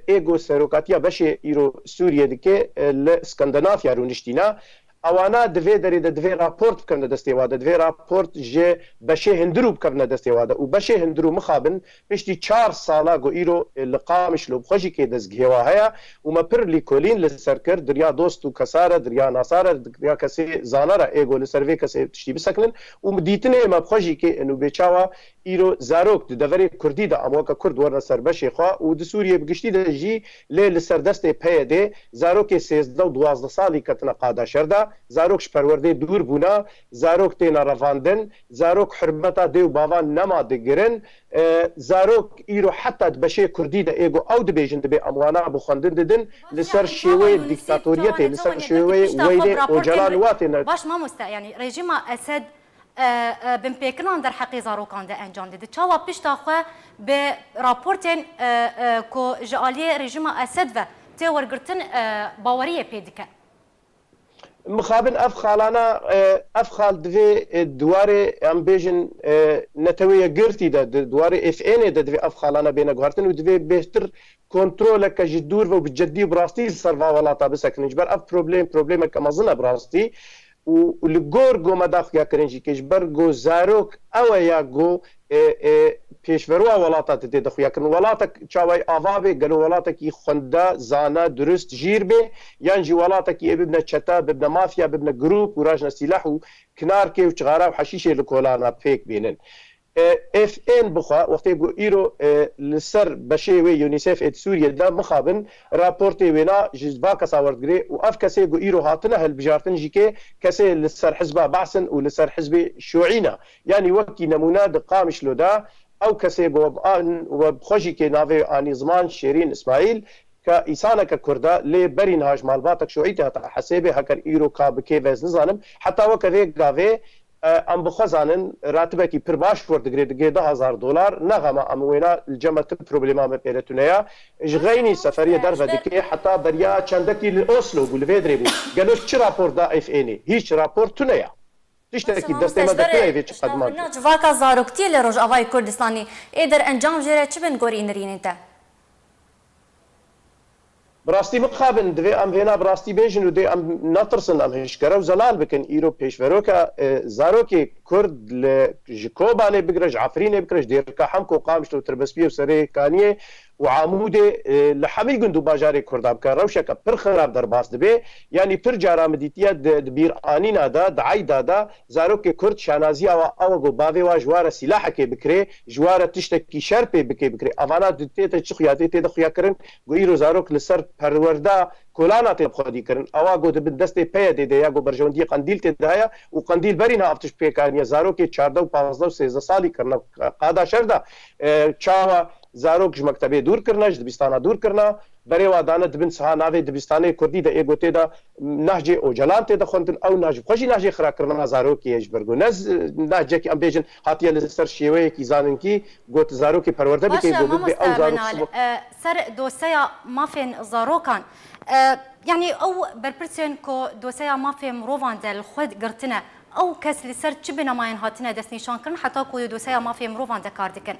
ê ku serokatiya beşê îro Sûriyê dike li Skandinavya rûniştîne. Ewana di vê derê de divê raport bikevne destê wa de. Divê raport ji beşê hundirû bikevne destê wa de. Û beşê hundirû mixabin piştî çar sala ku îro li Qamişlo bi xwe jî kê dezgehê wa heye û me pir lîkolîn li ser kir, di riya dost û kesa re, di riya nasa re, di riya kesê zana re ê ku li ser vê kesê tiştî bisekinin û dîtinê me bi xwe jî kê in û bê çawa îro zarok di deverê kurdî de em weke kurd werine ser beşê xwe û di Sûriyê bi giştî de jî lê li ser destê PYDê zarokê sêzdeh û duwazdeh salî ketine qada şer de, zarok ji perwerdê dûr bûne, zarok têne revandin, zarok hurmeta dê û bavan nema digirin, zarok îro heta di beşê kurdî de ê ku ew dibêjin dibê em wana bi xwendin didin, li ser şêweyê dîktatoriyetê, li ser şêweyê weyrê Ocalan wa têne. Baş mamoste, yanî rejîma Esed binpêkinan derheqê zarokan de encam dide. Çawa pişta xwe bi raportên ku ji aliyê rejîma Esed ve tê wergirtin baweriyê pê dike? Mixabin ev xalana, ev xal divê di warê, em bêjin, Netewê Yekgirtî de, di warê FNê de divê ev xalana bêne guhertin û divê bêhtir kontroleke ji dûr ve û bi ceddî û bi rastî li ser va welata bisekinin. Ji ber ev problem, problemeke mezin e bi rastî. Û li gor ku me da xuyakirin jî ke ji ber ku zarok ew e ya ku pêşveroya welata didê de xuyakirin. Welatek çawayî ava bê, gelo welatekî xwende, zane, durist, jîr bê, yan jî welatekî ê bibne çete, bibne mafya, bibne grûp û rajne sîleh û kinarkê û çixara û heşîşê li kolana pêk bînin. F N bixwe wextê ku îro li ser beşê wê UNICEF ê di Sûriyê de mixabin raportê wêna ji va kesa werdigirê û ev kesê ku îro hatine hilbijartin jî kê kesê li ser hizba Baas in û li ser hizbê Şûî ne. Yanî wekî nemûne di Qamişlo de ew kesê ku we bi xwe jî kê navê anî ziman Şêrîn Îsmaîl, ke îsaneke kurd e, lê berî niha ji malbatek Şûî tê hate hesêbê, heker îro ka bi kê ve ez nizanim. Heta weke vê gavê em bi xwe zanin ratibekî pir baş werdigirê, digê du hezar dolar, ne xema em wêna li cem me tu problema me pê re tune ya. Ji xeynî seferiyê derve dike, heta beriya çendekî li Oslo bû, li vê dirê bû. Gelo çi rapor da F N'ê? Hîç rapor tune ya. Tiştekî destê me de tune ye vê çi qedman. Civaka zaroktiyê li Rojavayê Kurdistanê ê derencam jê re çi bin gorî nirînên te? Bi rastî mixabin, divê em vêna bi rastî bêjin û dê em netirsin, em hişkere û zelal bikin. Îro pêşveroka zarokê Kurd li, ji Kobanê bigire, ji Efrînê bigire, ji Dêrika Hemko, Qamişlo, Tirbespiyê û Serêkaniyê û Amûdê, e, li hemî gund û bajarê Kurda bike, rewşeke pir xirab derbas dibe. Yanî pir cara min dîtiye di, di bîranîna de, di eyda de, zarokê Kurd şanaziya wa ew e ku bavê wa ji wa re sîlahekê bikirê, ji wa re tiştekî şer pê bikê bikirê. Evana di tê de çi xuya tê, tê de xuya kirin ku îro zarok li ser perwerda kolana tê xwedî kirin. Ewa ku di bin destê P Y D'ê de ya ku berjewendiyê Qendîl tê de heye û Qendîl berî niha ev tişt pêk aniye. Zarokê çardeh û pazdeh û sêzdeh salî kirine qada şer de. E, çawa zarok ji mektebê dûr kirine, ji dibistana dûr kirine, berê wa dane dibin siha navê dibistanê kurdî de ê gotê de nehcê Ocalan tê de xwendin, ew nehc bi xwe jî nehcê xirakirina zarokê ye ji ber ku ne z-, nehcekî em bêjin hatiye li ser şêweyekî zaninkî got zarokê perwerde bike, Baş e, got bibe ew mamoste zarok Minal, sibo- e, ser doseya mafên zarokan, e, yanî ew berpirsên ku doseya mafê mirovan de li xwe girtine, ew kes li ser çi binemayên hatine destnîşankirin heta ku di doseya mafê mirovan de kar dikin?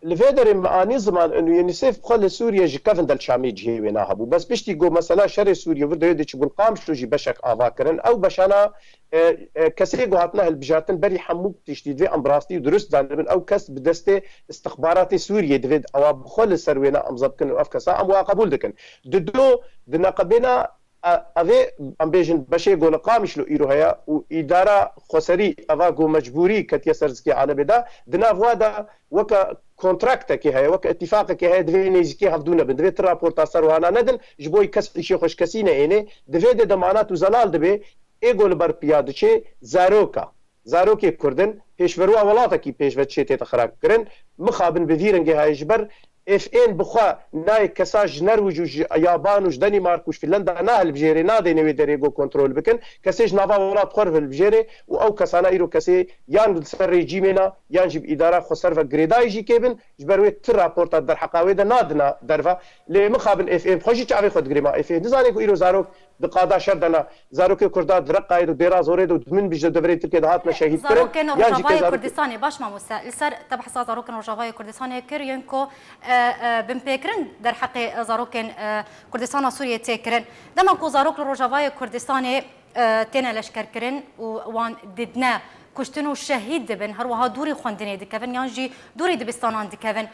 Li vê derê min anî ziman û UNICEF bi xwe li Sûriye ji Kevin Del Şamê cihê wê nahebû. Bes piştî ku mesela şerê Sûriye vir de yê diçibûn Qamişlo jî beşek ava kirin. Ew beşana, e, e, kesê ku hatine hilbijartin berî hemû tiştî divê em bi rastî û durust zanibin. Ew kes bi destê istixbaratê Sûriyê divê ewa bi xwe li ser wêna emza bikin û ev kesa em wa qebûl dikin. Dido, di neqebêna E, evê, em bêjin, beşê ku li Qamişlo îro heye û îdara xweserî eva ku mecbûrî ketiye ser zikê alemê de, di nav wa de weke kontraktekê heye, weke îtîfaqekê heye, divê nêzîkê hevdû nebin, divê ti raporta ser wana nedin, ji bo kes îşê xwe ji kesî neênê, di vê de demanat û zelal dibe, ê ku li ber piya diçê, zaroka. Zarokê Kurd in, pêşveroya welatekî pêşve diçê tête xirabkirin. Mixabin bi vî rengê heye ji ber F N bi xwe nayê kesa ji Nerwij û ji Yaban û ji Denîmark û ji Fînlanda nahilbijêrê, nadêne wê derê ku kontrol bikin. Kesê ji nava welat xwe re hilbijêrê û ew kesana îro kesê yan li ser rejîmê ne yan jî bi îdara xweser ve girêdayî jî kê bin, ji ber wê ti raporta derheqa wê de nadina derve. Lê mixabin F N bi xwe jî çavê xwe digirê ma F N dizane ku îro zarok di qada şer de ne. Zarokê Kurda di Reqayê de, Dêra Zorê de û di Minbij de deverê Tirkiye de hatine şehîd kirin. Zarokên Yan jî Rojavayê kê zarokê Kurdistani, baş mamoste, li ser te behsa zarokên Rojavayê Kurdistanê kir, yên ku, e, e, binpêkirin derheqê zarokên, e, Kurdistana Sûriyê tê kirin. Dema ku zarok li Rojavayê Kurdistanê, e, têne leşkerkirin û wan didine kuştin û şehîd dibin, her wiha dûrî xwendinê dikevin yan jî dûrî dibistanan dikevin.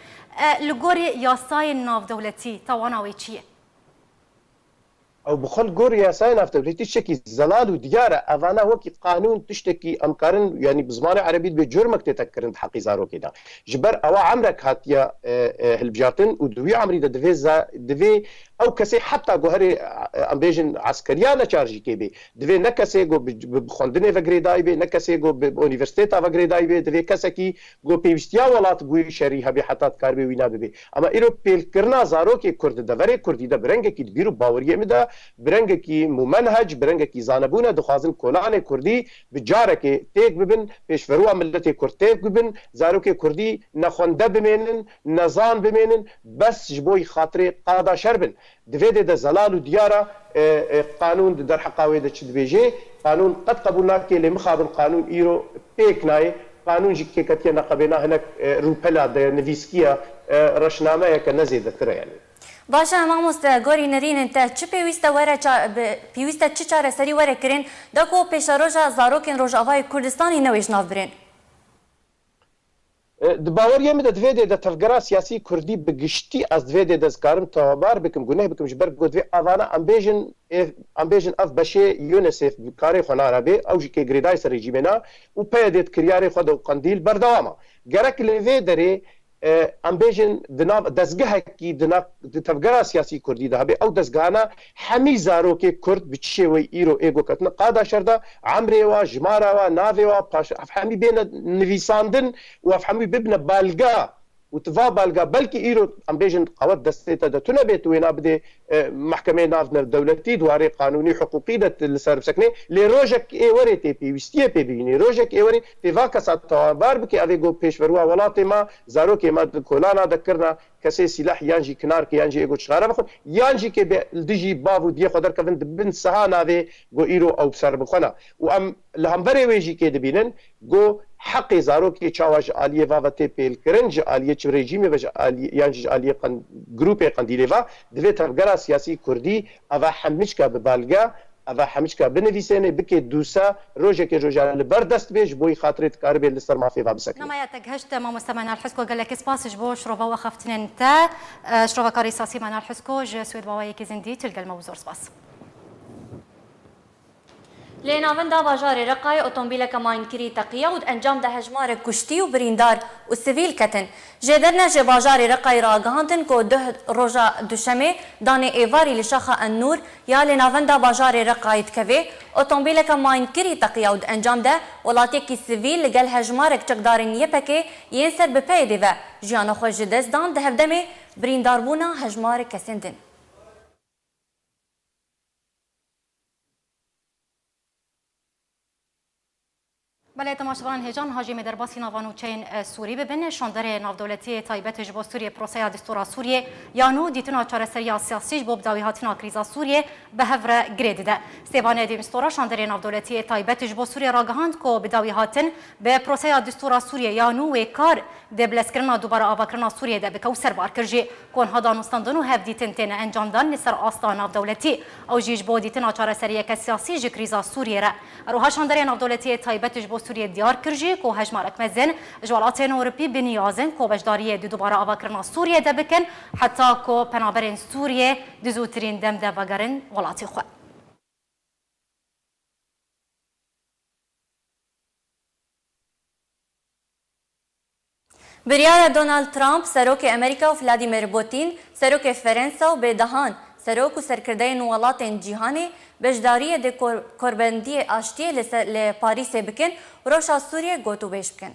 E, li gorî yasayên navdewletî tawana wê çi ye? Ew bi xwe li gor yasayên navdewletî tiştekî zelal û diyar e. Evana wekî qanûn tiştekî em karin, yanî bi zimanê erebî dibê curmek tête kirin di heqî zarokê de. Ji ber ewa emrek hatiye, e, e, hilbijartin û di wî emrî de divê za-, divê ew kesê heta ku herê, e, em bêjin eskeriya neçar jî kê bê. Divê ne kesê ku bi, bi, bi xwendinê ve girêdayî bê, ne kesê ku bi, bi unîversîteta ve girêdayî bê. Divê kesekî ku pêwîstiya welat bi wî şerî hebe heta dikaribê wîna bibe. Ama îro pêlkirina zarokê Kurd di deverê Kurdî de bi rengekî di bîr û baweriyê min de, bi rengekî mumenhec, bi rengekî zanebûne dixwazin kolanê Kurdî bi carekê têk bibin, pêşveroya miletê Kurd têk bibin, zarokê Kurdî nexwende bimênin, nezan bimênin, bes ji bo xatirê qada şer bin. Di vê dê de zelal û diyar e, e, qanûn di derheqa wê de çi dibêje. Qanûn qet qebûl nake, lê mixabin qanûn îro pêk nayê. Qanûn jî kê ketiye neqebêna hinek, e, rûpela de, nivîskî ye, e, reşnameyeke ne zêdetir e, yanî. Baş e, mamoste, gorî nerînên te çi pêwîst e were ça-, bi, pêwîst e çi çareserî were kirin, da ku pêşeroja zarokên Rojavayê Kurdistanê newê ji nav birên? E, di baweriyê min de di vê dê de tevgera siyasî kurdî bi giştî ez di vê dê de dikarim tawabar bikim, guneh bikim, ji ber ku divê evana em bêjin, ê, em bêjin ev beşê UNICEF bi karê xwe nara bê, ew jî kê girêdayî ser rejîmê ne û P Y D di kiryarê xwe de û Qendîl berdewam e. Gerek li vê derê, e, em bêjin di nav dezgehekî di nav, di tevgera siyasî kurdî de hebe, ew dezgehana hemî zarokê Kurd bi çi şêweyî îro ê ku ketine qada şer de, emrê wa, jimara wa, navê wa, paş-, ev hemî bêne nivîsandin û ev hemî bibine belga û tu va belga belkî îro em bêjin qewet destê te de tune bê, tu wêna bidê, e, mehkemeyê navnedewletî, di warê qanûnî, hiqûqî de tu li ser bisekine. Lê rojek ê werê tê pêwîstiyê pê bibînî. Rojek ê werê tê va kesa tawanbar bike, ev ê ku pêşveroya welatê me, zarokê me di kolana de kirina, kesê sîleh yan jî kinarkê yan jî ê ku çixare vexwe, yan jî kê bê li dijî bav û diyê xwe derkevin, di bin siha navê ku îro ew bi ser bixwe ne. Û em li hemberê wê jî kê dibînin ku heqê zarokê çawa ji aliyê va ve tê pêlkirin, ji aliyê çi rejîmê ve, ji aliyê, yan jî ji aliyê qen-, grûpê Qendîlê ve, divê tevgera siyasî kurdî eva hemîçka bi belge Eva hemîçka binivîsênê, bikê dûsa, rojekê roja li ber dest bê, ji bo yî xatirê dikaribê li ser mafê va bisekine. Namaya te gihişt, mamoste Menal Hisko, gelek spas ji bo şirova û axaftinên te. Şirovakarê siyasî Menal Hisko ji Swêd Wawayekî Zindî, tu li gel me bû, zor spas. Li navenda bajarê Reqayê otomobîleke mayînkirî teqiya û di encam de hejmarek kuştî û birîndar û sivîl ketin. Jêderine ji bajarê Reqayê ragihandin ku duh roja Duşemê danê êvarî li şaxa Ennûr ya li navenda bajarê Reqayê dikeve, otomobîleke mayînkirî teqiya û di encam de welatiyekî sivîl li gel hejmarek çekdarên Y P G yên ser bi peyê dê ve jiyana xwe ji dest dan, di hevdemê birîndarbûna hejmarek kesên din. Belê, temaşevanên hêja, niha jî em ê derbasî nava nûçeyên, e, Sûrî bibin. Şanderê navdewletî yê taybet ji bo Sûriyê proseya distûra Sûriyê ya nû dîtina çareseriya siyasî ji bo bidawîhatina krîza Sûriyê bi hev re girê dide. Stêvane Demistora, şanderê navdewletî yê taybet ji bo Sûriyê ragihand ku bidawîhatin bi proseya distûra Sûriyê ya nû wê kar di bilezkirina dubare avakirina Sûriyê de bike û serbar kir jî ku niha danûstandin û hevdîtin têne encamdan li ser asta navdewletî. Ew jî ji bo dîtina çareseriyeke siyasî ji krîza Sûriyê re. Her wiha şanderê navdewletî yê taybet ji bo Sûriyê diyar kir jî ku hejmarek mezin ji welatên Ewropî bi niyaz in ku beşdariyê di dubare avakirina Sûriyê de bikin, heta ku penaberên Sûriyê di zûtirîn dem de vegerin welatê xwe. Biryara Donald Trump, Serokê Amerîka û Vladimir Putin, Serokê Ferensa û bi dehan serok û serkirdeyên welatên cîhanê beşdariyê di kor-, korbendiyê aştiyê li ser, li Parîsê bikin, rewşa Sûriyê gotûbêj bikin.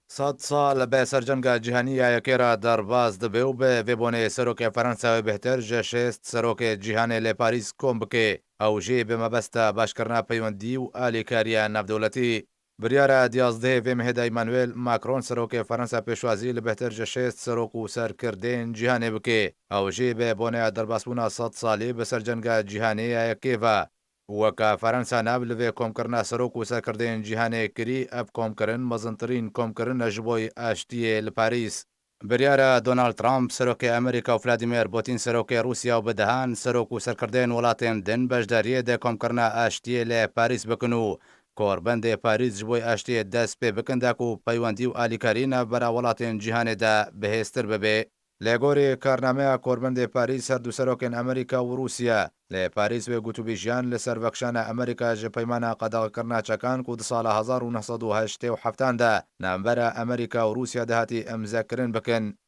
Sed sal be ser cenga cîhanî ya yekê re derbas dibe û bi vê bonê serokê Ferensa wê bêhtir ji şêst serokê cîhanê li Parîs kom bike. Ew jî bi mebesta başkirina peywendî û alîkariya navdewletî. Biryara diyazdehê vê mehê de Emmanuel Macron, serokê Ferensa pêşwazî li bêhtir ji şêst serok û serkirdeyên cîhanê bike. Ew jî bi boneya derbasbûna sed salî bi ser cenga cîhanê ya yekê ve. Weke Ferensa nav li vê komkirina serok û serkirdeyên cîhanê kirî, ev komkirin mezintirîn komkirin e ji bo aştiyê li Parîs. Biryara Donald Trump, serokê Amerîka û Vladimir Putin, serokê Rûsya û bi dehan serok û serkirdeyên welatên din beşdariyê di komkirina aştiyê li Parîs bikin û korbendê Parîs ji bo aştiyê dest pê bikin da ku peywendî û alîkarî navbera welatên cîhanê de bihêztir bibe. Li gorî karnameya korbendê Parîs, her du serokên Amerîka û Rûsya li Parîs wê gotûbêjiyan li ser vekişana Amerîka ji peymana qedexekirina çekan ku di sala hezar û neh sed û heştê û heftan de navbera Amerîka û Rûsya de hatî îmzekirin bikin.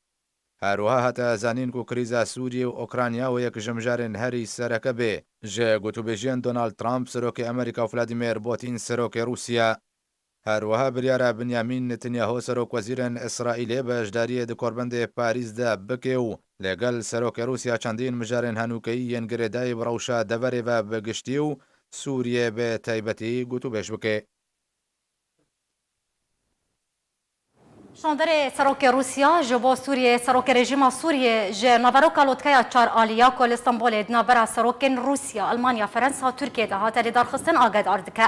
Her wiha hate zanîn ku krîza Sûriyê û Ukrayna wê yek ji mijarên herî sereke bê. Ji gotûbêjiyên Donald Trump, serokê Amerîka, û Vladimir Putin, serokê Rûsya. Her wiha biryara Binyamin Netanyahu, serokwezîrên Îsraîlê, beşdariyê di korbendê Parîs de bike û li gel serokê Rûsya çendîn mijarên henûkeyî yên girêdayî bi rewşa deverê ve bi giştî û Sûriyê bi taybetî gotûbêj bike. Şanderê serokê Rûsya ji bo Sûriyê, serokê rejîma Sûriyê ji naveroka lotkeya çar alî ya ku li Stenbolê di navbera serokên Rûsya, Almanya, Ferensa, Tirkiye de hate lêdarxistin agedar dike.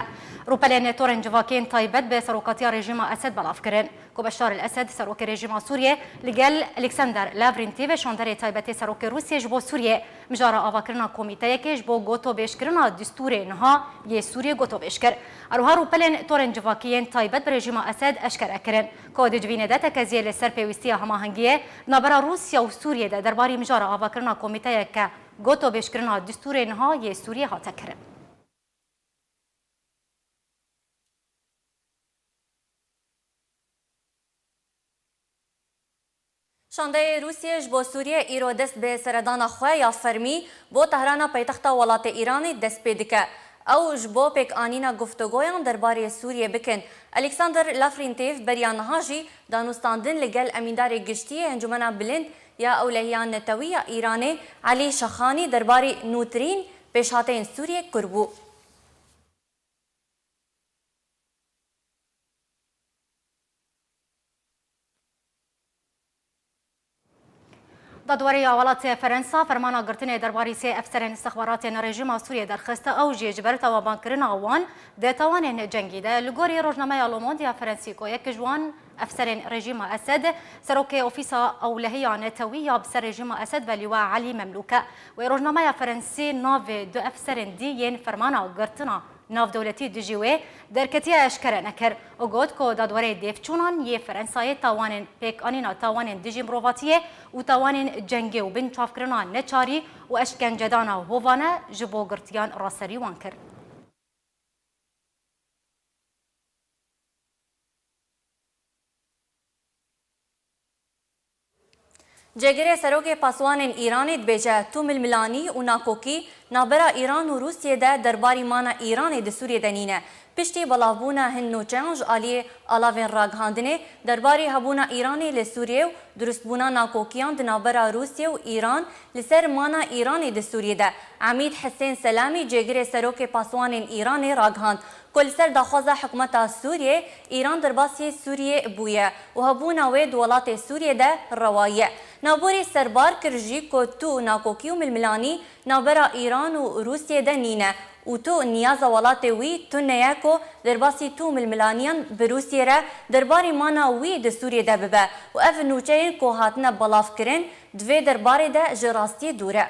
Rûpelên torên civakî yên taybet bi serokatiya rejîma Esed belav kirin ku Beşar el Esed, serokê rejîma Sûriyê, li gel Alexander Lavrentiev, şanderê taybetê serokê Rûsiyê ji bo Sûriyê, mijara avakirina komîteyekê ji bo gotobêjkirina distûrê niha yê Sûriyê gotobêj kir. Her wiha rûpelên torên civakî yên taybet bi rejîma Esed eşkere kirin ku di civînê de tekeziyê li ser pêwîstiya hemahengiyê navbera Rûsya û Sûriyê de derbarî mijara avakirina komîteyeke gotobêjkirina distûrê niha yê Sûriyê hate kirin. Şandeyê Rûsiyê ji bo Sûriyê îro dest bi seredana xwe ya fermî bo Tehrana paytexta welatê Îranê dest pê dike. Ew ji bo pêkanîna guftûgoyan derbarê Sûriyê bikin. Alexander Lavrentiev beriya niha jî danûstandin li gel Emîndarê Giştî yê Encûmena Bilind ya Ewlehiya Netewî ya Îranê Elî Şexanî derbarê nûtirîn pêşhateyên Sûriyê kir bû. Dadweriya welatê Ferensa fermana girtinê derbarî sê efserên istixbaratên rejîma Sûriyê derxist, ew jî ji ber tawanbankirina wan di tawanên cengî de. Li gorî rojnameya Le Monde ya Ferensî, ku yek ji wan Efserên rejîma Esed, serokê Ofîsa Ewlehiya Netewî ya bi ser rejîma Esed ve Lîwa Elî Memlûk e. Wê rojnameya Ferensî navê du efserên dî yên fermana girtina navdewletî dijî wê derketiye eşkere nekir û got ku dadwerê dêvçûnan yê Ferensayê tawanên pêkanîna tawanên dijî mirovatiyê û tawanên cengê û binçavkirina neçarî û eşkencedana hovane ji bo girtiyan raserî wan kir. Cêgirê Serokê Paswanên Îranê dibêje, tu milmilanî û nakokî navbera Îran û Rûsiyê de derbarî mana Îranê di Sûriyê de nîne. Piştî belavbûna hin nûçeyan ji aliyê alavên ragihandinê derbarî hebûna Îranê li Sûriyê û dirustbûna nakokiyan di navbera Rûsiyê û Îran li ser mana Îranê di Sûriyê de, Emîd Hisên Selamî, cêgirê Serokê Paswanên Îranê ragihand ku li ser daxwaza hikûmeta Sûriyê, Îran derbasî Sûriyê bûye û hebûna wê di welatê Sûriyê de rewayî ye. Navborî serbar kir jî ku tu nakokî û milmilanî navbera Îran û Rûsiyê de nîne û tu niyaza welatê wî tune ye ku derbasî tu milmilaniyan bi Rûsiyê re derbarî mana wî di Sûriyê de bibe û ev nûçeyên ku hatine belavkirin di vê derbarê de ji rastiyê dûr e.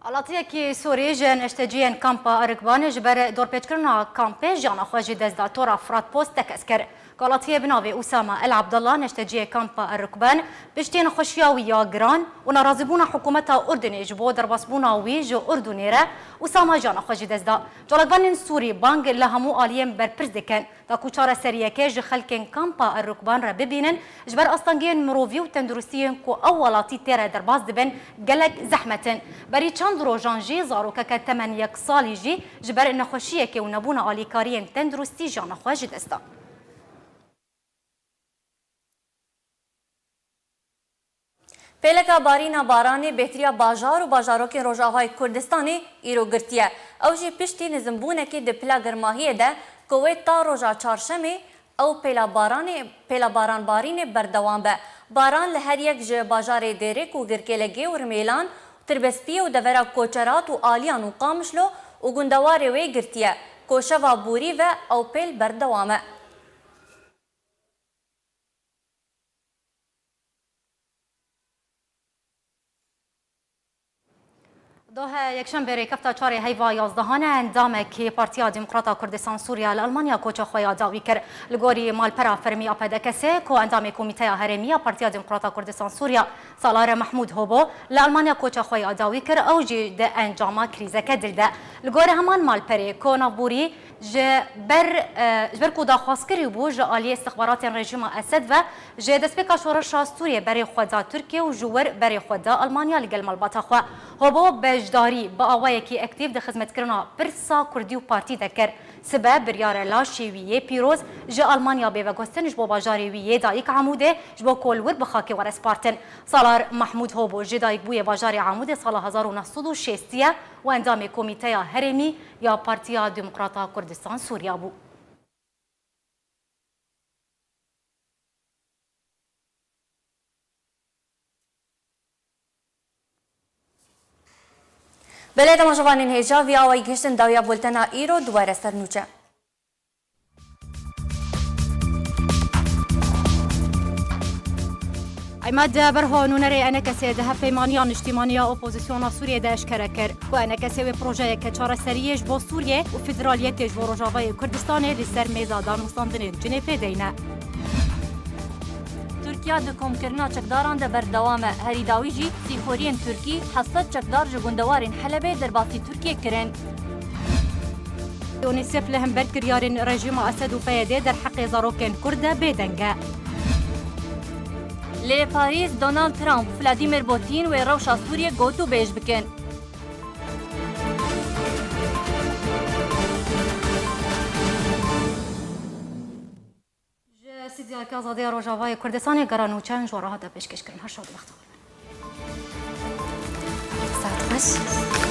Alatiyekî Sûrî ji neşteciyên kampa Erikbanê ji ber dorpêçkirina kampê jiyana xwe ji dest da. Tora Frat Post tekez kir. Alatiyê bi navê Usama El Abdullah, neşteciyê kampa Erikban, piştî nexweşiya wî ya giran û nerazîbûna hikûmeta Urdunê ji bo derbasbûna wî ji Urdunê re, Usama jiyana xwe ji dest da. Çalakvanên Sûrî bang li hemû aliyên berpirs dikin. Da ku çareseriyeke ji xelkên kampa El Rukban re bibînin, ji ber astengiyên mirovî û tenduristiyên ku ew welatî tê re derbas dibin, gelek zehmet in. Berî çend rojan jî zarokeke temen yek salî jî ji ber nexweşiyekê û nebûna alîkariyên tenduristî jiyana xwe ji dest da. Pêleka barîna baranê bêhtiriya bajar û bajarokên Rojavayê Kurdistanê îro girtiye. Ew jî piştî nizimbûnekê di pila germahiyê de ku wê ta roja çarşemê ew pêla baranê, pêla baranbarînê berdewam be. Baran li her yek ji bajarê Dêrêk û Girkêlegê û Rimêlan, Tirbespiyê û devera Koçerat û Aliyan û Qamişlo û gundewarê wê girtiye ku şeva borî ve ew pêl berdewam e. Dohe yekşembe rêkefta çarê heyva yazdehan e, endamekî Partiya Demokrata Kurdistan Sûriya li Almanya koça xwe ya dawî kir. Li gorî malpera fermî ya P D K S ku endamê Komîteya Herêmî ya Partiya Demokrata Kurdistan Sûriya Salar Mehmûd Hobo li Almanya koça xwe ya dawî kir, ew jî di encama krîzeke dil de. Li gorî heman malperê ku navborî ji ber, e, ji ber ku daxwazkirî bû ji aliyê istixbaratên rejîma Esed ve ji destpêka şoreşa Sûriyê berê xwe da Tirkiye û ji wir berê xwe da Almanya li gel malbata xwe. Hobo beşdarî bi awayekî aktîf di xizmetkirina pirsa Kurdî û partî de kir. Sibe biryare laşê wî yê pîroz ji Almanya bê veguhestin ji bo bajarê wî yê dayik Amûdê ji bo ku li wir bi xakê were spartin. Salar Mehmûd Hobo ji dayikbûyê bajarê Amûdê sala hezar û neh sed û şêstî ye û endamê Komîteya Herêmî ya Partiya Demokrata Kurdistan Sûriya bû. Belê temaşevanên hêja, vî awayî gihiştin dawiya bultena îro, di were ser nûçe. Îmad Berho, nûnerê ENKSê di hevpeymaniya niştîmanî ya opozisyona Sûriyê de eşkere kir ku ENKS wê projeyeke çareseriyê ji bo Sûriyê û federaliyetê ji bo Rojavayê Kurdistanê li ser mêza danûstandinên Cinêfê deyne. Tirkiye di komkirina çekdaran de berdewam e. Herî dawî jî sîxoriyên Tirkî heft sed çekdar ji gundewarên Helebê derbasî Tirkiyê kirin. UNICEF li hember kiryarên rejîma Esed û P Y D derheqê zarokên Kurd de bêdeng e. Li Parîs, Donald Trump, Vladimir Putin wê rewşa Sûriyê gotûbêj bikin. Ji Stûdyoyeke Azadiya Rojavayê Kurdistanê gera nûçeyan ji we re hate pêşkêşkirin. Her şad û bextewar bin. Saet xweş.